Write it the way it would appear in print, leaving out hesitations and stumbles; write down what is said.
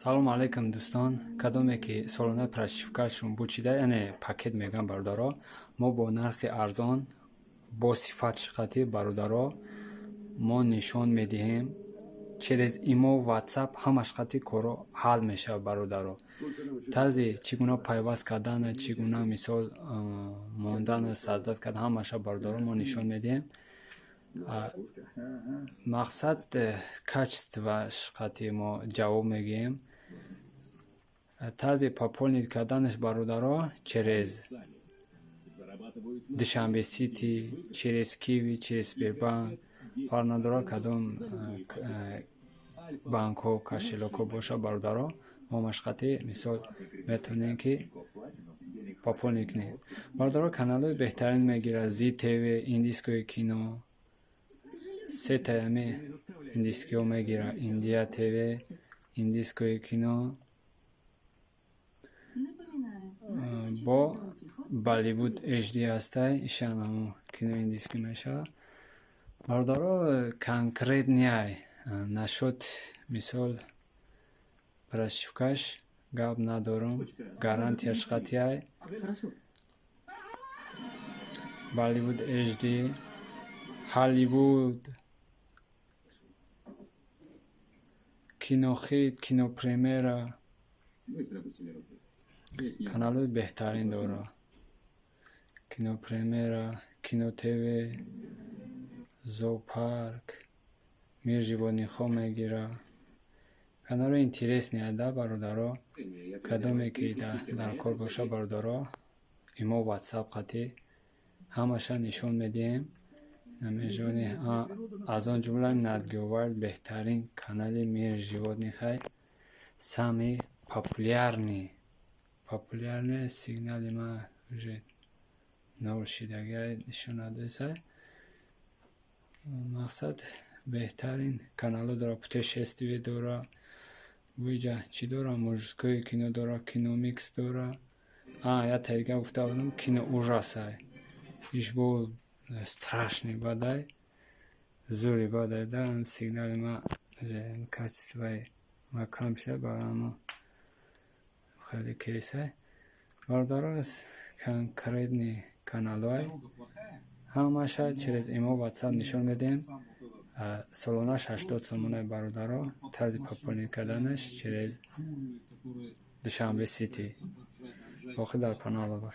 Салому алайкум, дӯстон. Кадоме ки солона прошивкашон бучида, яъне пакет мегӯям, бародаро, мо бо нархи арзон, бо сифат шиқатӣ, бародаро, мо нишон медиҳем. Через имо, ватсап ҳамаш қати корро ҳал мешавад, бародаро. Тарзи чӣ гуна пайваст кардан, чӣ гуна, мисол, мондан, создать кардан, ҳамаша, бародаро, мо нишон медиҳем. Мақсад качествош қати мо ҷавоб мегӯем. Тарзи пополнить карданаш, бародаро, через Душанбе Сити, через Киви, через Сбербанк, фарқ надорад кадом банкҳо, кошелёкҳо боша, бародаро, мо машқатӣ, мисол, метавонем ки пополнить кунем. Бародаро, каналҳои беҳтарин мегирад: Зи ТВ, индийское кино, сетаями индийскиҳо мегирад, Индия ТВ, индийское кино бо Болливуд HD ҳастай, ишам ҳамун кинои индийскӣ мешавад. Бародаро, конкретный нашуд, мисол, прошивкаш гап надорум, гарантияш қатъиай. Болливуд HD, Ҳолливуд, Кинохит, Кинопремера, каналҳои беҳтарин дорад. Кинопремера, Кино ТВ, Зоопарк, Мир животныхҳо мегирад. Каналҳои интересный да, бародаро. Кадоме ки дар кор бошад, бародаро, имо, ватсап қатӣ ҳамаша нишон медиҳем. Аз он ҷумла Nat Geo Wild, беҳтарин канали Мир животныхай, самый популярный. Популярный. Сигнали ма уже нол шидагиай, нишон надодисай. Мақсад, беҳтарин каналҳо дорад, Путешествие дорад, буиҷа чӣ дорад, мужское кино дорад, Киномикс дорад. А, якта дига гуфта будам, Кино ужасай. Иш бо страшный бадай, зури бадай да. Сигнали ма, качествои ма кам шуда, барои ҳамон хеле кейсай. Бародаро, конкретный каналҳоай ҳамаша через имо, ватсап нишон медиҳем. Солонаш 80 сомонаи, бародаро, тарзи пополнить карданаш через Душанбе Сити. Боқӣ дар канала бош.